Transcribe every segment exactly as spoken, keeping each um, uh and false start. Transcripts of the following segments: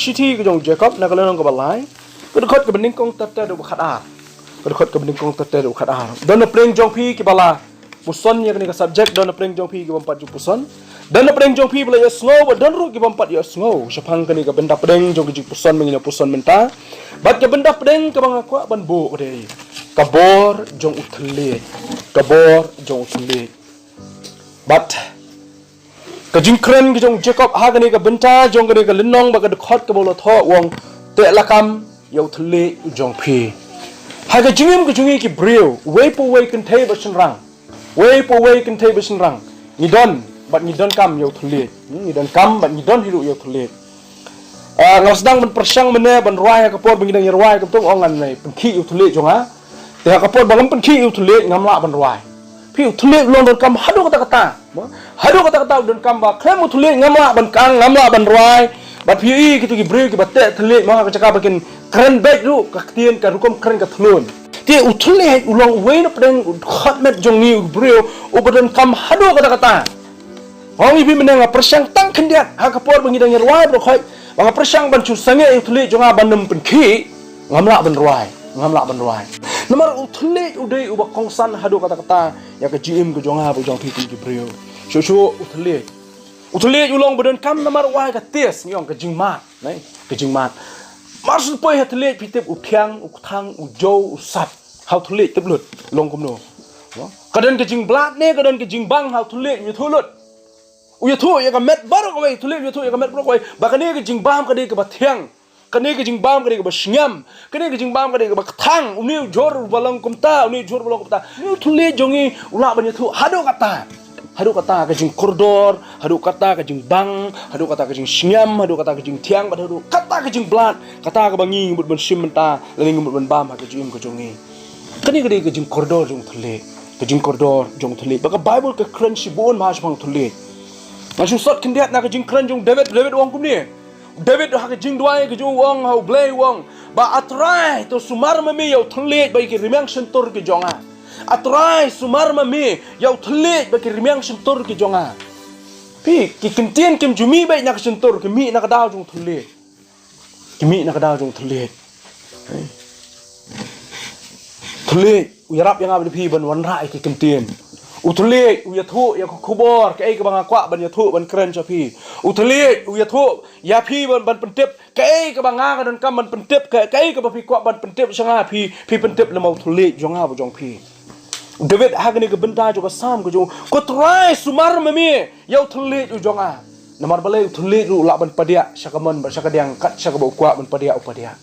shithi ka jong u Jakob na ka lynnong kaba lai, ka dkhot kaba nyngkong ter ter haduh ba khatar. Ka dkhot kaba nyngkong ter ter haduh ba khatar. Don na pdeng jong phi kiba la puson ïa kane ka subject, don na pdeng jong phi kibym pat ju puson. Don na pdeng jong phi ba la ïohsngew, bad don ruh kibym pat ïohsngew shaphang kane ka bynta pdeng jong ka jingpuson ba ngin ïa puson mynta. Bad ka bynta pdeng kaba nga kwah ban buh ka dei ka bor jong u thylliej. Ka bor jong u thylliej. Bad ka jingkren ka jong u Jakob ha kane ka bynta jong kane ka lynnong bad ka dkhot kaba u la thoh u ong, teh lakam ïa u thylliej u jong phi. Ha ka jingim ka jong ngi ki briew, uwei pa uwei kynthei bad shynrang. Uwei pa uwei kynthei bad shynrang. Ngi don, bad ngi donkam ïa u thylliej. Hmm, ngi donkam, bad ngi don hi ruh ïa u thylliej. Ah, nga la sdang ban pyrshang mynne ban rwai ha ka por ba ngi dang ïa rwai kumta, ong ngan pynkit ïa u thylliej jong nga. Te ha ka por ba ngam pynkit ïa u thylliej ngam lah ban rwai. Phi, u thylliej u long donkam haduh katta katta. Mo? Haduh katta katta u donkam, ba khlem u thylliej ngam lah ban kang, ngam lah ban rwai. Bad phi ïohi kito ki briew kiba teh thylliej, mo, ha ka jaka ba kin kren beit ruh ka ktien, ka rukom kren ka thlun. Te u thylliej u long uwei na pdeng u dkhot met jong ngi u briew uba donkam haduh katta katta. Ong ïa phi mynne, nga pyrshang tang khyndiat ha ka por ba ngi dang ïa rwai baroh khoit, ba nga pyrshang ban shu sangeh ïa u thylliej jong nga ban ym pynkit, ngam lah ban rwai, ngam lah ban rwai. Namar u thylliej u dei uba kongsan haduh katta katta ïa ka jingim ka jong nga bad jong phi kum ki briew. Shuh shuh u thylliej. U thylliej u long ba donkam namar u ai ka taste, ngi ong, ka jingmad, ne? Ka jingmad. Mar shu poi ha thylliej phi tip u thiang, u kthang, u jew, u sat. Ha u thylliej tip lut, long kumno. Ka don ka jingblad ne ka don ka jingbang ha u thylliej, u ïathuh lut. U ïathuh ïa ka met baroh kawei, u thylliej u ïathuh ïa ka met baroh kawei. Ba kane ka jingbam ka dei kaba thiang. Kane ka jingbam ka dei kaba shngiam. Kane ka jingbam ka dei kaba kthang. Une u jhur uba long kumta, une u jhur uba long kumta. Une u thylliej jong ngi u lah ban ïathuh haduh katta. Haduh katta ka jingkordor, haduh katta ka jingbang, haduh katta ka jingshngiam, haduh katta ka jingthiang, bad haduh katta ka jingblad, kata kaba ngi ngi mut ban shim mynta, lane ngi mut ban bam ha ka jingim ka jong ngi. Kane ka dei ka jingkordor jong u thylliej, ka jingkordor jong u thylliej. Ba ka Baibl ka kren shibun bha shaphang u thylliej. Nga shu sot khyndiat na ka jingkren jong u David, David u ong kumne. David ha ka jingduwai ka jong u ong ha u Blei u ong, ba A Trai to sumar ma me ïa u thylliej bad ïa ki rmiang shyntur ki jong nga. A Trai sumar ma me ïa u thylliej bad ki rmiang shyntur ki jong nga. Phi, ki kyntien kim ju mih beit na ka shyntur, ki mih na ka daw jong u thylliej. Ki mih na ka daw jong u thylliej. Thylliej u ïarap ïa nga bad phi ban wanrah ïa ki kyntien. U thylliej u ïathuh ïa ka khubor kaei kaba nga kwah ban ïathuh ban kren sha phi. U thylliej u ïathuh ïa phi ban, ban pyntip kaei kaba nga ka donkam ban pyntip, ka, kaei kaba phi kwah ban pyntip sha nga, phi, phi pyntip lem bad u thylliej jong nga bad jong phi. U David ha kane ka bynta jong ka Salm ka jong u, ko Trai sumar ma me ïa u thylliej u jong nga. Namar balei? U thylliej ruh u lah ban padiah sha ka mon bad sha ka diang, kat sha kaba u kwah ban padiah u padiah.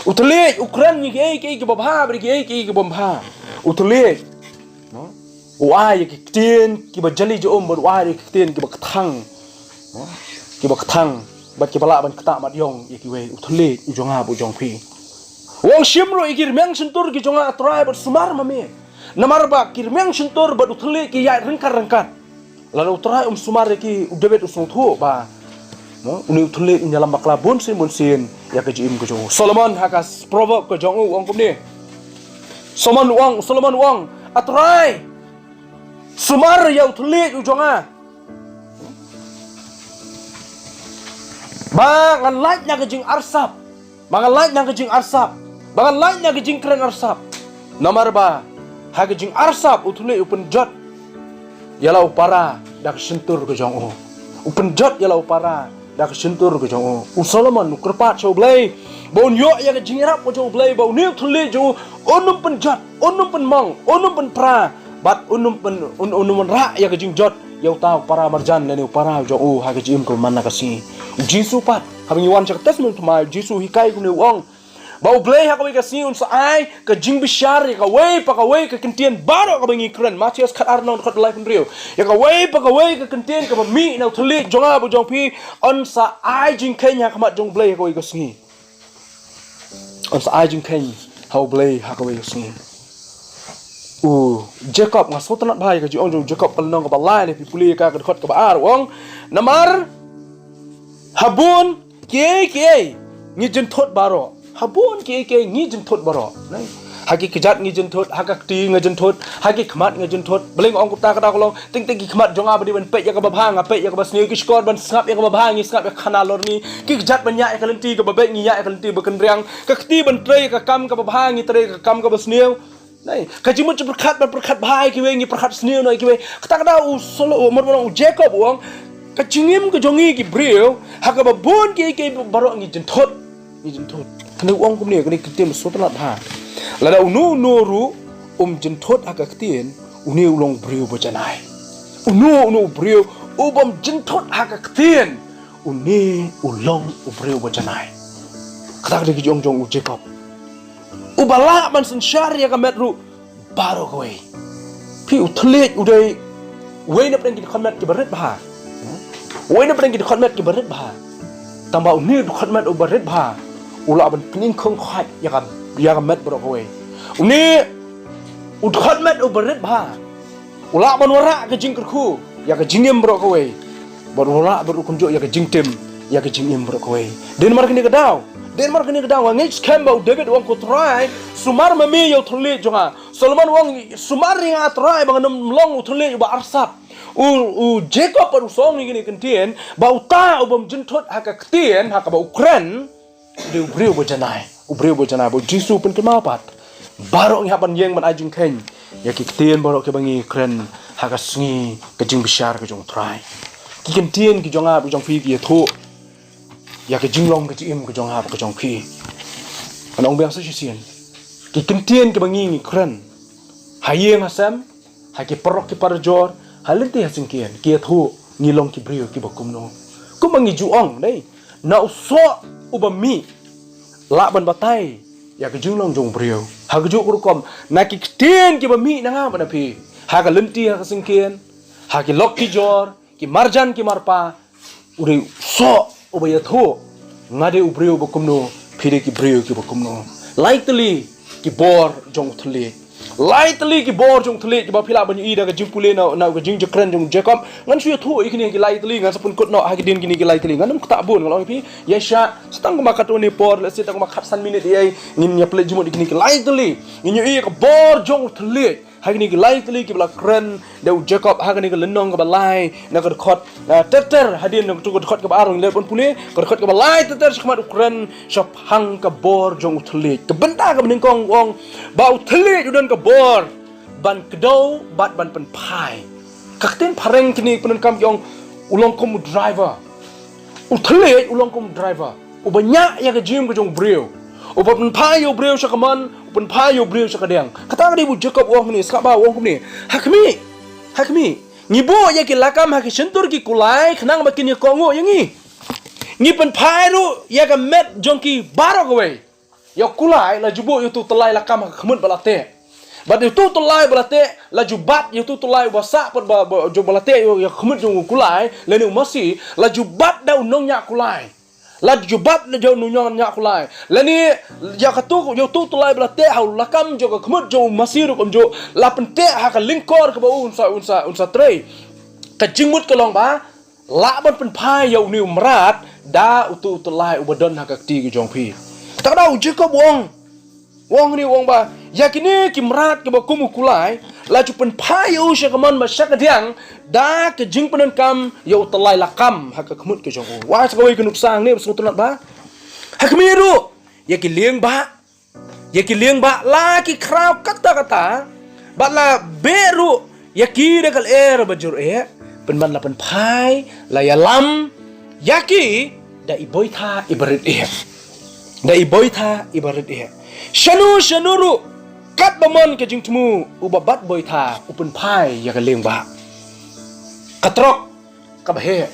U thylliej u kren ïa kiei kiei kiba bha bad ïa kiei kiei kiba bha. U thylliej, no? U ai ïa ki ktien kiba jali ja um bad u ai ïa ki ktien kiba kthang. No? Kiba kthang bad kiba lah ban ktah mat ïong ïa kiwei. U thylliej u jong nga bad u jong phi. U ong shim ruh ïa ki rmiang shyntur ki jong nga, A Trai, bad sumar ma me. Namar ba ki rmiang shyntur bad u thylliej ki ïaid ryngkat ryngkat. Lada U Trai um sumar ïa ki, u David u sngewthuh ba, no, une u thylliej un ïalam bakla bunsien bunsien ïa ka jingim ka jong u. Solomon ha ka Proverb ka jong u, u ong kumne. Solomon u ong, Solomon u ong, A Trai, sumar ïa u thylliej u jong nga, ba ngan lait na ka jingarsap. Ba ngan lait na ka jingarsap. Ba ngan lait na ka jingkren arsap. Namar ba ha ka jingarsap u thylliej u pynjot ïa la u para da ka shyntur ka jong u. U pynjot ïa la u para da ka shyntur ka jong u. U Solomon u kyrpad sha U Blei ba un ïoh ïa ka jingïarap ka jong U Blei, ba une u thylliej jong u un ym pynjot, un ym pynmong, un ym pynpra, bad un ym pyn, un, un ym wanrah ïa ka jingjot ïa uta u para marjan lane u para jong u ha ka jingim kaba man la ka sngi. U Jisu pat, haba ngi wan sha ka Testament Thymmai, u Jisu u hikai kumne, u ong ba U Blei ha kawei ka sngi un sa ai ka jingbishar ïa kawei pa kawei ka kyntien baroh kaba ngi kren. Mathaios khatar, nong dkhot laiphew hynriew. Ïa kawei pa kawei ka kyntien kaba mih na u thylliej jong nga bad jong phi, un sa ai jingkheiñ ha khmat jong U Blei ha kawei ka sngi. Un sa ai jingkheiñ ha U Blei ha kawei ka sngi. U Jakob, nga sngewtynnat bha ïa ka jingong jong u Jakob, ka lynnong kaba lai, lada phi pule ïa ka, ka dkhot kaba ar, u ong, namar ha bun kiei kiei ngi jynthut baroh. Ha bun kiei kiei ngi jynthut baroh. Nai. Ha ki kjat ngi jynthut, ha ka kti ngi jynthut, ha ki khmat ngi jynthut. Balei nga ong kumta? Ka daw ka long, teng teng ki khmat jong nga ba dei ban peit ïa kaba bha, nga peit ïa kaba sniew, ki shkor ban sngap ïa kaba bha, ngi sngap ïa ka khana lorni. Ki kjat ban ñiah ïa ka lynti kaba beit, ngi ñiah ïa ka lynti ba kynriang. Ka kti ban trei ïa ka kam kaba bha, ngi trei ïa ka kam kaba sniew. Nai, ka jingmut jingpyrkhat ban pyrkhat bha ïa kiwei, ngi pyrkhat sniew noh ïa kiwei. Kata ka daw u Solo-, u, mut u Jacob u ong, ka jingim ka jong ngi ki briew, ha kaba bun kiei kiei baroh ngi jynthut. Ngi jynthut. Kane u ong kumne, kane ka ktien sngewtynnat bha. Lada uno uno ruh um jynthut ha ka ktien, une u long briew ba janai. Uno uno u briew u bym jynthut ha ka ktien, une u long u briew ba janai. Kata ka dei ka jong jong u Jacob. Uba lah ban synshar ïa ka met ruh baroh kawei. Phi, u thylliej u dei uwei na pdeng ki dkhot met kiba rit bha. Uwei na pdeng ki dkhot met kiba rit bha. Tangba une u dkhot met uba rit bha u lah ban pynïeng khong khait ïa ka, ïa ka met baroh kawei. Une u dkhot met uba rit bha u lah ban wanrah ka jingkyrkhu ïa ka jingim baroh kawei. Bad u lah bad u kumjuh ïa ka jingtim ïa ka jingim baroh kawei. Dei namar kane ka daw, dei namar kane ka daw nga ngeit skhem ba u David u ong, ko Trai, sumar ma me ïa u thylliej jong nga. Solomon u ong, sumar ïa nga Trai ba ngan ym long u thylliej uba arsap. U, u Jacob pat u sngew ïa kane ka ktien, ba uta u bym jynthut ha ka ktien ha kaba u kren, u dei u briew ba janai, u briew ba janai ba u Jisu u pynkynmaw pat. Baroh ngi hap ban ïeng ban ai jingkheiñ ïa ki ktien baroh kiba ngi kren ha ka sngi ka jingbishar ka jong u Trai. Ki ktien ki jong nga, ki jong phi ki ïathuh ïa ka jinglong ka jingim ka jong nga bad ka jong phi. Ngan ong biang sa shisien, ki ktien kiba ngi, ngi kren ha ïing ha sem, ha ki paralok ki parajor, ha lynti ha syngkien, ki ïathuh ngi long ki briew kiba kumno. Kumba ngi ju ong, dei, na u soh uba mih lah ban batai ïa ka jinglong jong u briew. Ha kajuh ka rukom, na ki ktien kiba mih na nga bad na phi, ha ka lynti ha ka syngkien, ha ki lok ki jor, ki marjan ki marpa, u dei u soh uba ïathuh nga dei u briew ba kumno, phi dei ki briew kiba kumno. Lai tylli ki bor jong u thylliej. Lai tylli ki bor jong u thylliej kiba phi lah ban ïohi da ka jingpule na, na ka jingjukren jong u Jacob. Ngan shu ïathuh ïa kine ki lai tylli, ngan sa pynkut noh ha ki dien kine ki lai tylli. Ngan ym ktah bun, nga la ong ïa phi, ïa sha, sa tang kumba katto katne por, lehse tang kumba khatsan minit ïa, ngin ïa peit jingmut ïa kine ki lai tylli. Ngin ïohi ïa ka bor jong u thylliej ha kine ki lai tylli kiba la kren da u Jacob ha kane ka lynnong kaba lai, na ka dkhot, ah, ter ter, hadien na ka dkhot kaba ar, ngi leit ban pule, ka dkhot kaba lai ter ter shakhmat u kren shaphang ka bor jong u thylliej. Ka bynta kaba nyngkong u ong ba u thylliej u don ka bor ban kdew bad ban pynphai. Ka ktien phareng kine pyndonkam ki ong u long kum u driver. U thylliej u long kum u driver uba ñiah ïa ka jingim ka jong u briew. Uba pynphai ïa u briew sha ka mon, u pynphai ïa u briew sha ka diang. Kata ka dei ba u Jacob u ong kumne, sngap bha, u ong kumne. Ha khmih, ha khmih, ngi buh ïa ki lakam ha ki shyntur ki kulai khnang ba kin ïa kohnguh ïa ngi. Ngi pynphai ruh ïa ka met jong ki baroh kawei. Ïa u kulai la ju buh ïa utu u tyllai lakam ha ka khmut ba la teh. Bad ïa utu u tyllai ba la teh la ju bat, ïa utu u tyllai uba sah pat ba, ba, jong ba la teh ïa, ïa ka khmut jong u kulai lane u masi, la ju bat da u nongñiah kulai. La ju bat da u nongñiah kulai. Lane ïa katu, ïa utu u tyllai ba la teh ha u lakam jong ka khmut jong u masi ruh kumjuh, la pynteh ha ka lyngkor kaba un sa, un sa, un sa trei. Ka jingmut ka long ba lah ban pynphai ïa une u mrad da utu u tyllai uba don ha ka kti ka jong phi. Te ka daw u Jacob u ong, u ong ne, u ong ba ïa kine ki mrad kiba kum u kulai la ju pynphai ïa u sha ka mon bad sha ka diang da ka jingpyndonkam ïa u tyllai lakam ha ka khmut ka jong u. Wat sa kawei ka nuksa hangne ba sngewtynnat bha. Ha khmih ruh, ïa ki lieng bah, ïa ki lieng bah la ki khraw katta katta, bad la beh ruh ïa ki da ka lyer ba jur eh, pynban la pynphai, la ïalam ïa ki da i boitha iba rit eh. Da i boitha iba rit eh. Shano shano ruh, katba mon ka jingthmu, uba bat boitha u pynphai ïa ka lieng bah. Ka trok kaba heh,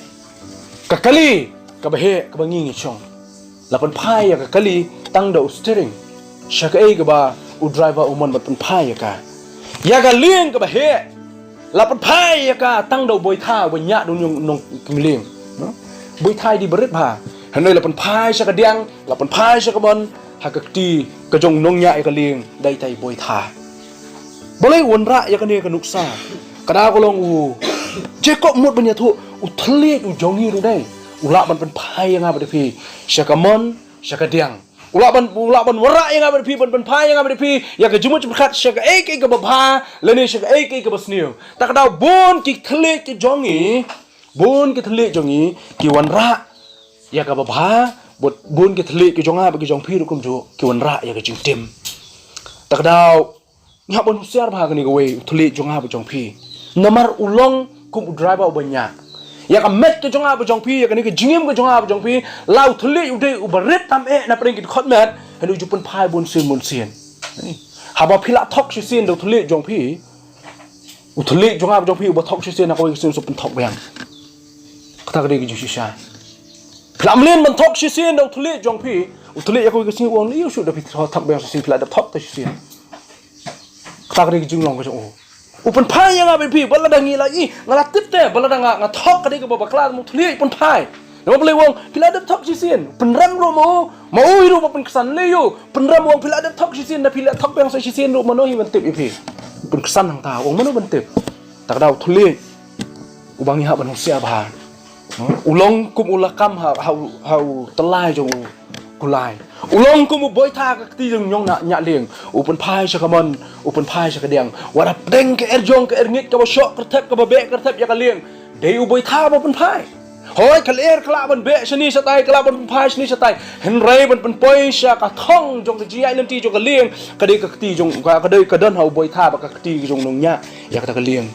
ka kali kaba heh kaba ngi ngi shong, la pynphai ïa ka kali tang da u steering, sha kaei kaba u driver u mon bad pynphai ïa ka. Ïa ka lieng kaba heh la pynphai ïa ka tang da u boitha uba ñiah da u nong, nongkynlieng. Boitha i dei ba rit bha. Hynrei la pynphai sha ka diang, la pynphai sha ka mon, ha ka kti ka jong u nongñiah ïa ka lieng da itai i boitha. Balei u wanrah ïa kane ka nuksa? Ka daw ka long u Jacob mut ban ïathuh u thylliej u jong ngi ruh dei u lah ban pynphai ïa nga bad ïa phi sha ka mon, sha ka diang. U lah ban, u lah ban wanrah ïa nga bad phi, ban pynphai ïa nga bad phi ïa ka jingmut jingpyrkhat sha kaei kaei kaba bha lane sha kaei kaei kaba sniew. Ta ka daw bun ki thylliej ki jong ngi, bun ki thylliej jong ngi ki wanrah ïa kaba bha, bad bun ki thylliej ki jong nga bad ki jong phi ruh kumjuh ki wanrah ïa ka jingtim. Ta ka daw ngi hap ban husiar bha kane kawei u thylliej jong nga bad jong phi. Namar u long kum u driver uba ñiah. Ïa ka met ka jong nga bad jong phi, ïa kane ka jingim ka jong nga bad jong phi, la u thylliej u dei uba rit tam eh na pdeng ki dkhot met, hynrei u ju pynphai bunsien bunsien. Haba phi la thok shisien da u thylliej jong phi, u thylliej jong nga bad jong phi uba thok shisien, na kawei ka sien u sa pynthok biang. Kata ka dei ka jingshisha. Phi la mlien ban thok shisien da u thylliej jong phi, u thylliej ïa kawei ka sngi u ong, ïa shu da phi thok biang shisien, phi la dep thok te shisien. Kata ka dei ka jinglong ka jong u. U pynphai ïa nga bad phi, ba lada ngi la i, nga la tip te, ba lada nga, nga thok ka dei kaba bakla, u thylliej u pynphai. Namar balei u ong, phi la dep thok shisien, pynrem ruh ma u, ma u hi ruh ba pynksan lei u, pynrem u ong, phi la dep thok shisien, da phi la thok biang sa shisien ruh mano hi ban tip ïa phi. Pynksan hangta, u ong mano ban tip. Ta ka daw u thylliej uba ngi hap ban husiar bha. U long kum u lakam ha, ha, u- ha u tyllai jong u kulai. U long kum u boitha ha ka kti jong u ñiah lieng. U pynphai sha ka mon, u pynphai sha ka diang. Wat hapdeng ka erjong ka erngit kaba shoh kyrthep kaba beh kyrthep ïa ka lieng, dei u boitha ba pynphai. Hooid, ka lyer ka lah ban beh shane shatai, ka lah ban pynphai shane shatai, hynrei ban pynpoi sha ka thong jong ka jingïaid lynti jong ka lieng, ka dei ka kti jong, ka, ka dei ka don ha u boitha bad ka kti jong u nongñiah ïa kata ka lieng.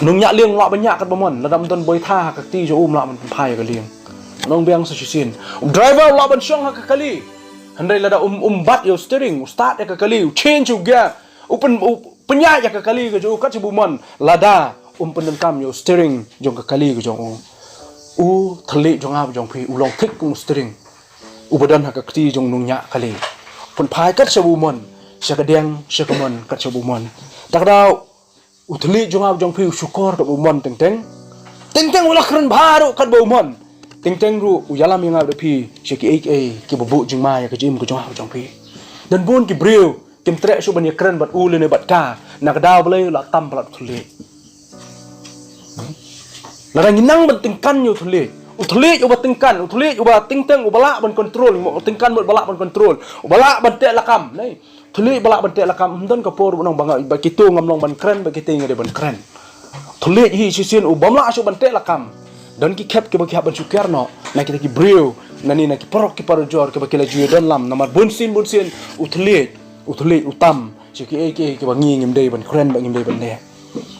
Nongñiah lieng u lah ban ñiah katba mon, lada ym don boitha ha ka kti jong u um lah ban pynphai ïa ka lieng. Nong biang sa shisien. U driver u lah ban shong ha ka kali, hynrei lada um, um bat ïa u steering, u start ïa ka kali, u change u gear, u pyn, u pynïaid ïa ka kali ka jong u kat shaba u mon, lada um pyndonkam ïa u steering jong ka kali ka jong u. U thylliej jong nga bad jong phi u long thik kum u steering uba don ha ka kti jong u nongñiah kali. Pynphai kat shaba u mon sha ka diang sha ka mon, kat shaba u mon. Ta ka daw u thylliej jong nga bad jong phi u shukor katba u mon teng teng. Teng teng u la kren bha ruh katba u mon. Teng teng ruh u ïalam ïa nga bad phi sha kiei kiei kiba buh jingma ïa ka jingim ka jong nga bad jong phi. Don bun ki briew kim treh shuh ban ïakren bad u lane bad ka, na ka daw balei, u la tam palat u thylliej. Lada ngi nang ban tyngkan ïa u thylliej, u thylliej uba tyngkan, u thylliej uba teng teng uba lah ban control, mo, tyngkan mo uba lah ban control, uba lah ban teh lakam, ne. Thylliej ba lah ban teh lakam, ym don ka por ba nang ba nga, ba kito ngam long ban kren, ba kito nga dei ban kren. Thylliej hi shisien u bym lah shuh ban teh lakam. Don ki khep kiba ki hap ban shu kiar noh na kita ki briew, na ni na ki paralok ki parajor kiba ki la ju ïadon lam, namar bunsien bunsien u thylliej, u thylliej u tam sha kiei kiei kiba ngi ngim dei ban kren, ba ngim dei ban leh.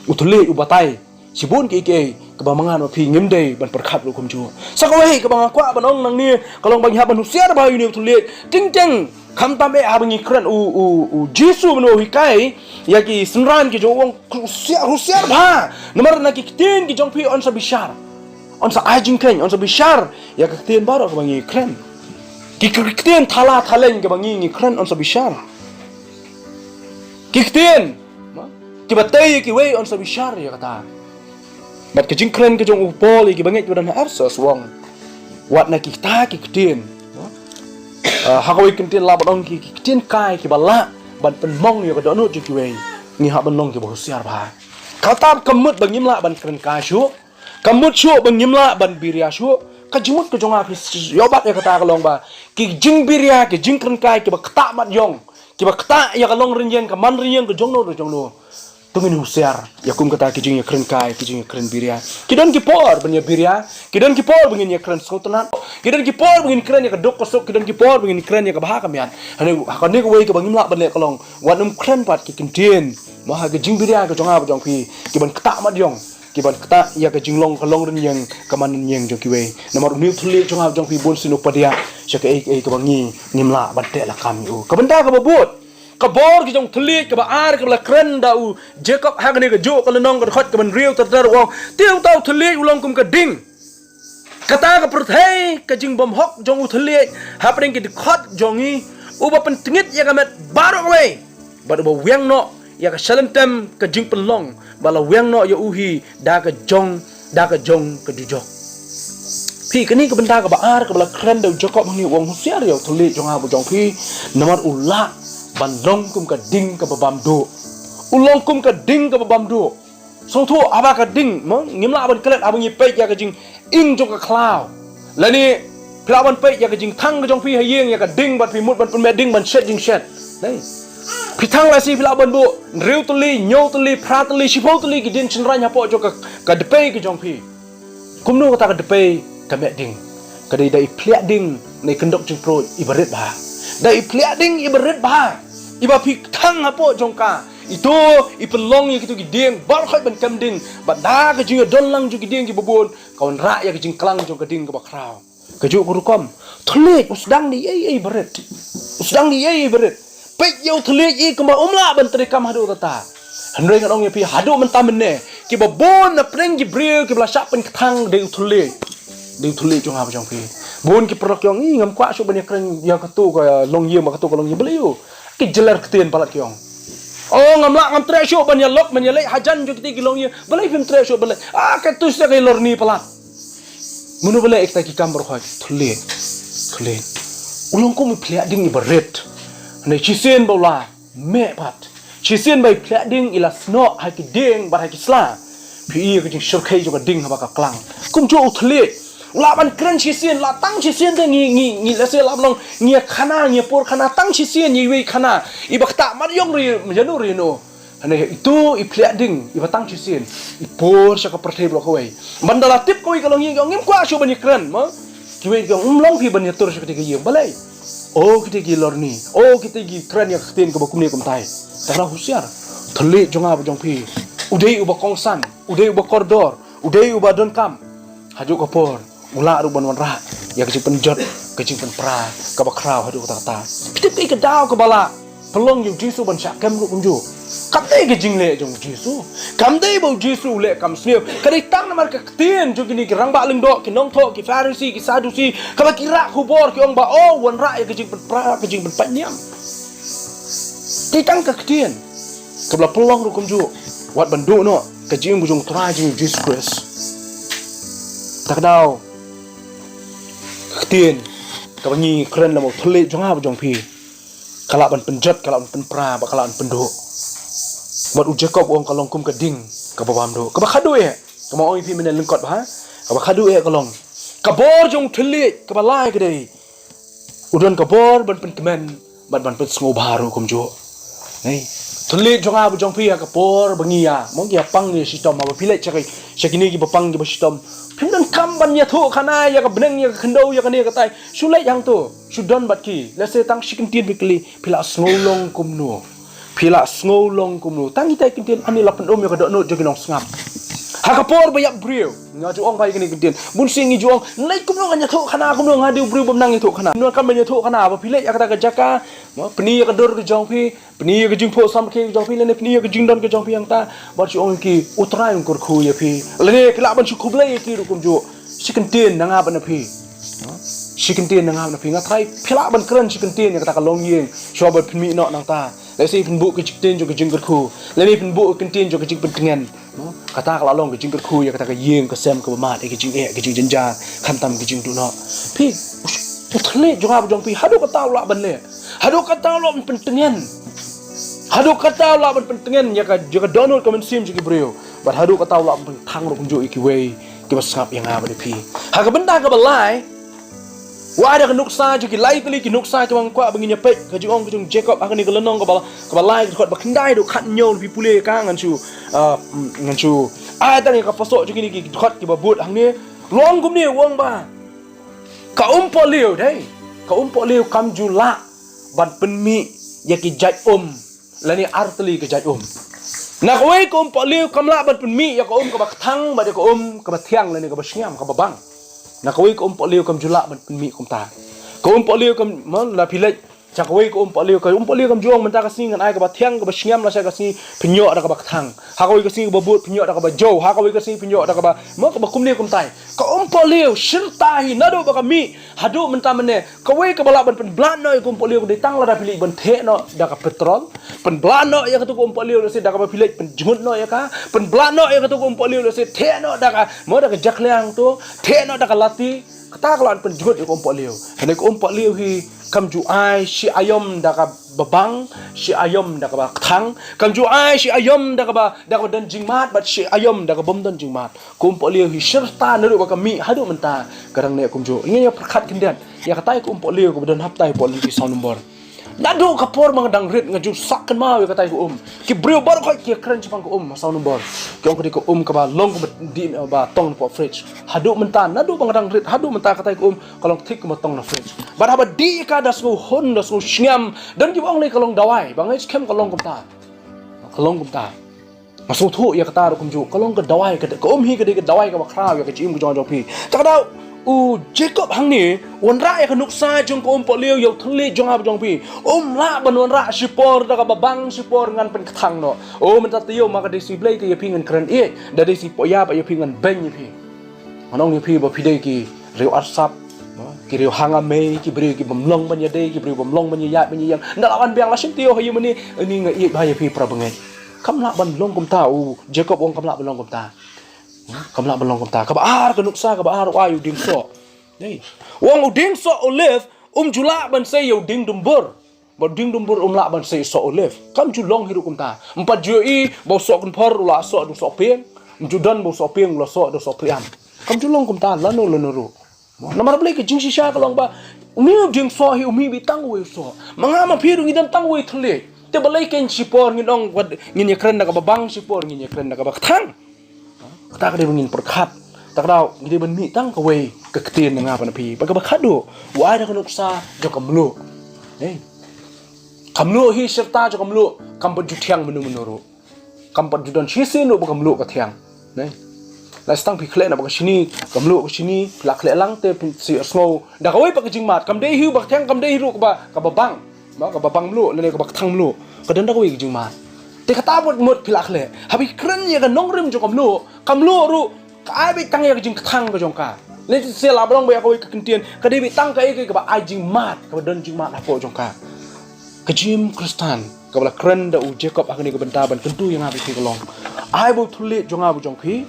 U thylliej u batai shibun kiei kiei kaba ma nga ma phi ngim dei ban pyrkhat ruh kumjuh. Sa kawei kaba nga kwah ban ong nangne ka long ba ngi hap ban husiar bha ïa une u thylliej. Teng teng khamtam eh haba ngi kren, u, u, u Jisu mynno u hikai ïa ki synran ki jong u, u ong, husiar, husiar bha. Namar na ki ktien ki jong phi yn sa bishar, yn sa ai jingkheiñ, yn sa bishar ïa ka ktien baroh kaba ngi kren. Ki, ki ktien thala thaleng kaba ngi, ngi kren yn sa bishar. Ki ktien, ma, kiba tei ïa kiwei yn sa bishar ïa kata. Bad ka jingkren ka jong u Paul ïa kiba ngeit kiba don ha Ephesus u ong, wat na kita ki ktien, ma, ah, ha kawei ka ktien lah ban ong ki, ki ktien kai kiba lah ban pynmong ïa ka dohnud jong kiwei. Ngi hap ban long kiba husiar bha. Kata kam mut ba ngim lah ban kren kai shuh. Kam mut shuh ba ngim lah ban biria shuh. Ka jingmut ka jong nga, phi ïoh bat ïa kata ka long ba ki jingbiria, ki jingkren kai kiba ktah mat ïong, kiba ktah ïa ka long rynïeng, ka man rynïeng ka jong no jong no. To ngin husiar ïa kum kata ki jingïakren kai, ki jingïakren biria. Ki don ki por ban ïa biria, ki don ki por ba ngin ïakren sngewtynnat, ki don ki por ba ngin kren ïa ka duk ka suk, ki don ki por ba ngin kren ïa ka bha ka miat. Hynrei ha kane kawei kaba ngim lah ban leh ka long, wat nym kren pat ki ktien, ma, ha ka jingbiria ka jong nga bad jong phi, kiban ktah mat ïong, kiban ktah ïa ka jinglong ka long rynïeng, ka man rynïeng jong kiwei. Namar une u thylliej jong nga bad jong phi bunsien u padiah sha kaei kaei kaba ngi ngim lah ban teh lakam ïa u. Ka bynta kaba bud, ka bor ka jong u thylliej kaba ar kaba la kren da u Jakob ha kane kajuh ka lynnong, ka dkhot kaban hynriew ter ter u ong, te uta u thylliej u long kum ka ding. Kata ka pyrthei ka jingbymhok jong u thylliej hapdeng ki dkhot jong ngi, uba pyntngit ïa ka met baroh kawei, bad uba wiang noh ïa ka shalynter ka jingpynlong, ba la wiang noh ïa u hi da ka jong, da ka jong ka dujok. Phi, kane ka bynta kaba ar kaba la kren da u Jakob hangne, u ong husiar ïa u thylliej jong nga bad jong phi, namar u lah ban long kum ka ding kaba bam duh. U long kum ka ding kaba bam duh. Sngewthuh, haba ka ding, mo, ngim lah ban klet haba ngi peit ïa ka jinging jong ka khlaw. Lane Phi lah ban peit ïa ka jingthang ka jong phi ha ïing, ïa ka ding bad phi mut ban pynmih ding ban shet jingshet. Dei. Phi thang lashai phi lah ban buh hynriew tylli, hynñiew tylli, phra tylli, shiphew tylli ki dieng shynraiñ hapoh jong ka, ka dpei ka jong phi. Kumno kata ka dpei ka mih ding? Ka dei da i phliah ding na i kyndok jingpruid iba rit bha. Da i phliah ding iba rit bha. Iba phi thang hapoh jong ka. Ito i pynlong ïa kito ki dieng baroh khoit ban kem ding. Bad da ka jingïadon lang jong ki dieng kiba bun ka wanrah ïa ka jingklang jong ka ding kaba khraw. Kajuh ka rukom, thylliej u sdang da ei ei ba rit. U sdang da ei ei ba rit. Peit ïa u thylliej i kumba um lah ban treikam haduh katta. Hynrei ngan ong ïa phi haduh mynta mynne, kiba bun na pdeng ki briew kiba la shah pynkthang dei u thylliej. Dei u thylliej jong nga bad jong phi. Bun ki paralok ki ong, i ngam kwah shuh ban ïakren ïa kato ka longïing bad kato ka longïing, balei u? Ki jylliew ktien palat ki ong. O, ngam lah, ngam treh shuh ban ïalok ban ïaleit hajan jong kita ki longïing. Balei phim treh shuh ban leit? Ah, kato shisha ka lorni palat. Mano ba leh ïa kita ki kam baroh khoit? Thylliej. Thylliej. U long kum i phliah ding iba rit. Hynrei shisien ba u la mih pat, shisien ba i phliah ding i la snoh ha ki dieng bad ha ki sla, phi i ïa ka jingshyrkhei jong ka ding haba ka klang. Kumjuh u thylliej u lah ban kren shisien, la tang shisien te ngi, ngi, ngi, lehse la ban ong ngi ïa khana, ngi ïa pur khana, tang shisien ïa iwei i khana iba ktah mat ïong ri ïano ri ïano. Hynrei ito i phliah ding iba tang shisien i pur sha ka pyrthei baroh kawei. Ban da la tip kawei ka longïing ki ong, ngim kwah shuh ban ïakren, mo? Kiwei ki ong, um long phi ban ïatur sha kita ki ïing, balei? O kita ki lorni, o kita ki kren ïa ka ktien kaba kumne kumtai. Tang da husiar. Thylliej jong nga bad jong phi u dei uba kongsan, u dei uba kordor, u dei uba donkam. Haduh ka por u lah ruh ban wanrah ïa ka jingpynjot, ka jingpynpra kaba khraw haduh katta katta. Phi tip kaei ka daw kaba la pynlong ïa u Jisu ban shah kem ruh kumjuh? Kam dei ka jingleh jong u Jisu. Kam dei ba u Jisu u leh kam sniew. Ka dei tang namar ka ktien jong kine ki rangbah lyngdoh, ki nongthoh, ki Pharisi, ki Sadusi, kaba ki rah khubor ki ong ba, o, wanrah ïa ka jingpynpra, ka jingpynpait niam. Dei tang ka ktien kaba la pynlong ruh kumjuh. Wat ban duh noh ka jingim ka jong u Trai jong ngi u Jisu Khrist. Ta ka daw ka ktien kaba ngi kren lem, u thylliej jong nga bad jong phi, ka lah ban pynjot, ka lah ban pynpra bad ka lah ban pynduh. Bad u Jakob u ong ka long kum ka ding kaba bam duh, kaba khadduh eh. Kaba ong ïa phi mynne lyngkot bha, kaba khadduh eh ka long. Ka bor jong u thylliej kaba lai ka dei, u don ka bor ban pynkmen bad ban pynsngewbha ruh kumjuh. Hei, thylliej jong nga bad jong phi ha ka por ba ngi ïa, mo, ngi ïa pang ngi ïa shitom, haba phi leit sha ki, sha kine kiba pang kiba shitom, phim donkam ban ïathuh khana ïa ka bneng, ïa ka khyndew, ïa kane katai. Shu leit hangto, shu don bad ki. Lehse tang shi kyntien phi kylli, phi la sngew long kumno? Phi la sngew long kumno? Tang itai i kyntien, ani la pynum ïa ka dohnud jong ki nongsngap. Ha ka por ba ïap briew, nga ju ong bha ïa kane ka kyntien. Bun sien ngi ju ong, leit kumno ngan ïathuh khana, kumno nga dei u briew bym nang ïathuh khana? Kumno kam ban ïathuh khana? Ba phi leit ïa kata ka jaka, mo, pyni ïa ka dur ka jong phi, pyni ïa ka jingphuh samrkhie ka jong phi, lane pyni ïa ka jingdon ka jong phi hangta. Bad shu ong ïa ki, u Trai un kyrkhu ïa phi. Lane phi lah ban shu khublei ïa ki ruh kumjuh. Shi kyntien na nga bad na phi. Shi kyntien na nga bad na phi. Nga tharai phi lah ban kren shi kyntien ïa kata ka longïing, shuwa ban pynmih noh nangta. Lehse phin buh ka jingkyntien jong ka jingkyrkhu, lane phin buh ka kyntien jong ka jingpyntngen. Mo? Kata ka la long ka jingkyrkhu ïa kata ka ïing ka sem kaba mad, ïa ka jingeh, ka jingjynjar, khamtam ka jingduh noh. Phi, u thylliej jong nga bad jong phi, haduh katta u lah ban leh? Haduh katta u lah ban pyntngen? Haduh katta u lah ban pyntngen ïa ka, ïa ka dohnud ka mynsiem jong ki briew? Bad haduh katta u lah ban pynthang ruh kumjuh ïa kiwei kiba sngap ïa nga bad ïa phi? Ha ka bynta kaba lai, wat da ka nuksa jong ki lai tylli ki nuksa kiba nga kwah ba ngin ïa peit, ka jingong ka jong u Jakob ha kane ka lynnong kaba, kaba lai, ka dkhot ba khyndai haduh khathynñiew, phi pule ïa ka, ngan shu, ah, mm, ngan shu ai tang ïa ka photo jong kine ki dkhot kiba bud hangne. U ong kumne, u ong ba ka umpohliew, dei, ka umpohliew kam ju lah ban pynmih ïa ki jait um, lane ar tylli ki jait um. Na kawei ka umpohliew kam lah ban pynmih ïa ka um kaba kthang bad ïa ka um kaba thiang, lane kaba shngiam, kaba bang. Na kawei ka umpohliew kam ju lah ban pynmih kumta. Ka umpohliew kam, mo, la phi leit sha kawei ka umpohliew, ka umpohliew kam ju ong, mynta ka sngi ngan ai kaba thiang, kaba shngiam, lashai ka sngi pynïoh da kaba kthang. Ha kawei ka sngi kaba bud pynïoh da kaba jew, ha kawei ka sngi pynïoh da kaba, mo, kaba kumne kumtai. Ka umpohliew shirta hi naduh ba ka mih haduh mynta mynne. Kawei kaba lah ban pynblah noh ïa ka umpohliew ka dei tang lada phi leit ban theh noh da ka petrol. Pynblah noh ïa kato ka umpohliew lehse da kaba phi leit pynjngut noh ïa ka. Pynblah noh ïa kato ka umpohliew lehse theh noh da ka, mo, da ka jakhlia hangto, theh noh da ka lati. Kata ka lah ban pynjngut ïa ka umpohliew. Hynrei ka umpohliew hi Kam ju ai shi aïom da kaba bang, shi aïom da kaba kthang. Kam ju ai shi aïom da kaba, da kaba don jingmad, bad shi aïom da kaba ym don jingmad. Ka umpohliew hi shirta naduh ba ka mih haduh mynta ka dang neh kumjuh. Ngi ïa pyrkhat khyndiat ïa katai ka umpohliew kaba don hapdeng pohliew ki saw nombor. Naduh ka por ba nga dang rit nga ju sah kynmaw ïa katai ka um. Ki briew baroh khoit ki kren shaphang ka um ha saw nombor. Ki ong ka dei ka um kaba long kaba dih ba tong na poh fridge. Haduh mynta, naduh ba nga dang rit haduh mynta katai ka um ka long thik kumba tong na fridge. Bad haba dih ka da sngewhun, da sngewshngiam. Don kiba ong lei ka long dawai, ba nga ngeit skhem ka long kumta. Ka long kumta. Nga sngewthuh ïa kata ruh kumjuh, ka long ka dawai, ka, ka um hi ka dei ka dawai kaba khraw ïa ka jingim ka jong nga jong phi. Te ka daw u Jacob hangne u wanrah ïa ka nuksa jong ka umpohliew ïa u thylliej jong nga jong phi. Um lah ban wanrah shipor da kaba bang, shipor ngan pynkthang noh. O mynta taïew ma ka Deisi Blei te ïa phi ngan kren ïeit, da Deisi Pohiaid pat ïa phi ngan beiñ ïa phi. Ngan ong ïa phi ba phi dei ki riew arsap, ki riew hanga mei, ki briew ki bym long ban ïadei, ki briew bym long ban ïaid ban ïeng. Nda la wan biang la shim taïew ha ïing mane, ani nga ïeit bha ïa phi para bangeit. Kam lah ban long kumta, u Jacob u ong kam lah ban long kumta. Kam lah ban long kumta. Kaba ar ka nuksa, kaba ar u ai u dieng soh. Dei. U ong u dieng soh olive um ju lah ban sei ïa u dieng dumbur. Bad u dieng dumbur um lah ban sei soh olive. Kam ju long hi ruh kumta. Ym pat ju ïohi ba u soh kynphor u la soh da u soh pieng. Ym ju don ba u soh pieng u la soh da u soh phriam. Kam ju long kumta lano lano ruh. Namar balei ka jingshisha ka long ba une u dieng soh hi u mih beit tang uwei u soh. Ma nga ma phi ruh ngi don tang uwei u thylliej. Te balei kein shipor ngin ong wat ngin ïakren da kaba bang, shipor ngin ïakren da kaba kthang. Kata ka dei ba ngin pyrkhat. Te ka daw ngi dei ban mih tang kawei ka ktien na nga bad na phi. Bad kaba khatduh u ai da ka nuksa jong ka mluh. Ei. Ka mluh hi shirta jong ka mluh kam pat ju thiang mynno mynno ruh. Kam pat ju don shisien ruh ba ka mluh ka thiang. Ei. Lashai tang phi khleh na ba ka shini, ka mluh ka shini, phi la khleh lang te phin shu sngew da kawei pat ka jingmad. Kam dei hi ba ka thiang, kam dei hi ruh kaba, kaba bang. Ba kaba bang mluh lane kaba kthang mluh ka don da kawei ka jingmad. Te kata mut mut phi la khleh. Haba phi kren ïa ka nongrim jong ka mluh, ka mluh ruh ka ai beit tang ïa ka jingkthang ka jong ka. Lane te shisha la ba long ba ïa kawei ka kyntien ka dei beit tang kaei kaei kaba ai jingmad, kaba don jingmad hapoh jong ka. Ka jingim Khristan kaba la kren da u Jacob ha kane ka bynta ban kyntu ïa nga bad phi ka long, ai ba u thylliej jong nga bad jong phi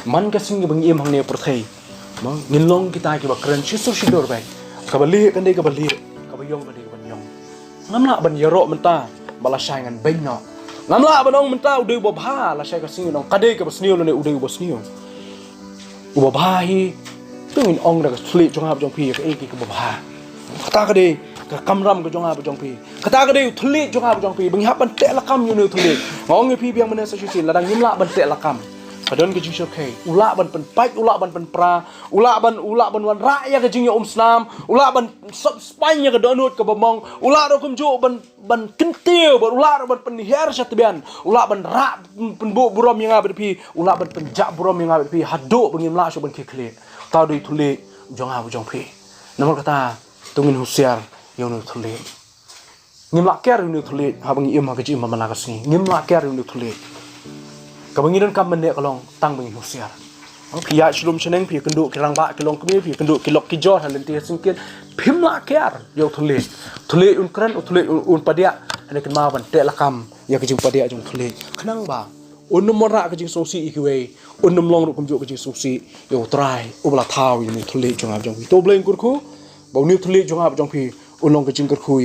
man ka sngi ba ngi im hangne ha pyrthei, mo, ngin long kita kiba kren shisur shisur beit. Kaba lieh kan dei kaba lieh, kaba ïong kan dei kaba ïong. Ngam lah ban ïaroh mynta ba lashai ngan beiñ noh. Ngam lah ban ong mynta u dei uba bha, lashai ka sngi ngan ong ka dei kaba sniew lane u dei uba sniew. Uba bha hi to ngin ong da ka thylliej jong nga bad jong phi ïa kaei kaei kaba bha. Kata ka dei ka kamram ka jong nga bad jong phi. Kata ka dei u thylliej jong nga bad jong phi. Ba ngi hap ban teh lakam ïa une u thylliej. Nga ong ïa phi biang mynne sa shisien, lada ngim lah ban teh lakam, ka don ka jingshyrkhei. U lah ban pynpait, u lah ban pynpra, u lah ban, u lah ban wanrah ïa ka jingïaumsnam, u lah ban sop spaiñ ïa ka dohnud kaba mong, u lah ruh kumjuh ban, ban kyntiew, bad u lah ruh ban pynhiar sha tbian, u lah ban rah pynbuh burom ïa nga bad phi, u lah ban pynjah burom ïa nga bad phi haduh ba ngim lah shuh ban khie khlieh. Kata u dei u thylliej jong nga bad jong phi. Namar kata to ngin husiar ïa une u thylliej. Ngim lah kiar ïa une u thylliej haba ngi im ha ka jingim ba man la ka sngi. Ngim lah kiar ïa une u thylliej. Kaba ngi donkam mynne ka long tang ba ngin husiar. Phi ïaid sha lum sha neng, phi ïakynduh ki rangbah ki longkmie, phi ïakynduh ki lok ki jor ha lynti ha syngkien. Phim lah kiar ïa u thylliej. Thylliej un kren, u thylliej un, un padiah. Hynrei kynmaw ban teh lakam ïa ka jingpadiah jong u thylliej. Khnang ba un nym wanrah ka jingsngewsih ïa kiwei, un nym long ruh kumjuh ka jingsngewsih ïa U Trai uba la thaw ïa une u thylliej jong nga bad jong phi. To U Blei un kyrkhu ba une u thylliej jong nga bad jong phi un long ka jingkyrkhu